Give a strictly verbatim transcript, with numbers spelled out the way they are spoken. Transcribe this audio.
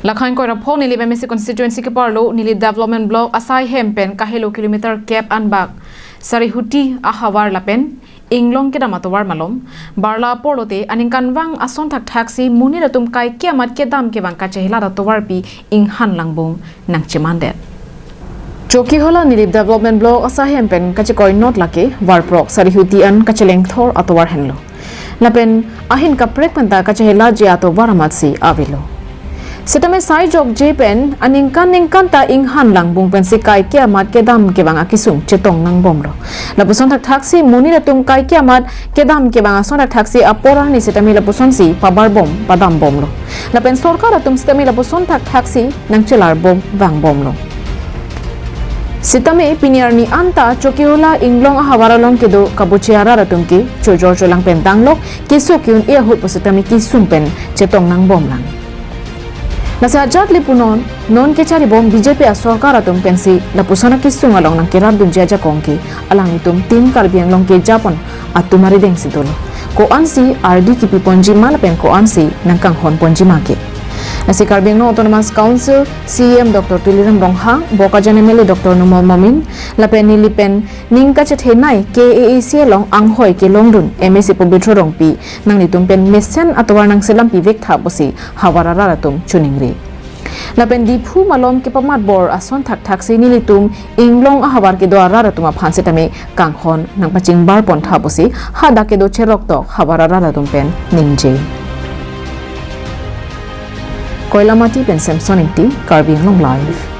Lakhang koira pho Nilip M A C constituency keparlo Nilip Development Block asai hem pen kahelo kilometer kep anbak Sarihuti ahavar lapen Inglong kedam atovar malom barla porlote aningkanvang ason thakthaksi monit atum kaike amat kedam kevang kachehelat atovarpi inghan langbung nangchemandet. Chokihola Nilip Development Block asai hem pen kachekoi not lake varprok Sarihuti an kachelengthor atovar henlo. Lapen ahin kaprek penta kachehelatji atovar amatsi avelo. Sitame sai jokje pen aningkan ningkan ta inghan langbung pensi kaike amat kedam kevang akisung chetong nangbomlo. Lapuson thakthaksi monit atum kaike amat kedam kevang ason thakthaksi apor arni sitame lapusonsi pabarbom padambomlo. Lapen sorkar atum sitame lapuson thakthaksi nangchelarbom vangbomlo. Sitame pini arni anta Chokihola Inglong ahavar along kedo kabuche arat atum ke chojor cholang pen danglok keso ke-un-e ahut pusitame kisung pen chetong nangbomlang. Lasi ajat le punon non kecharibom B J P asorkar atum pensi lapuson akisung along nangkerapdunji ajakong ke alanglitum Team Karbi Anglong kejapon atum arideng si dolo. Ko-ansi ardi kipiponji ma lapen ko-ansi nangkanghonponji ma ke. Lasi Karbi Anglong Autonomous Council C E M Doctor Tuliram Ronghang, Bokajan M L A Doctor Numal Momin, lapen Nilip pen ning kachethenei K A A C along anghoi kelongdun M A C Pobitro Rongpi, nanglitum pen mesen atovar nangselam pivek tha pusi havar arat atum choningri. Lapen Diphu malom kepamatbor ason thakthaksi nelitum Inglong ahavar kedo arat atum aphan sitame kanghon nangpachingbarpon tha pusi hadak kedo cheroktok havar arat atum pen ningje. Koilamati pen Samson Ingti, Karbi Anglong Live.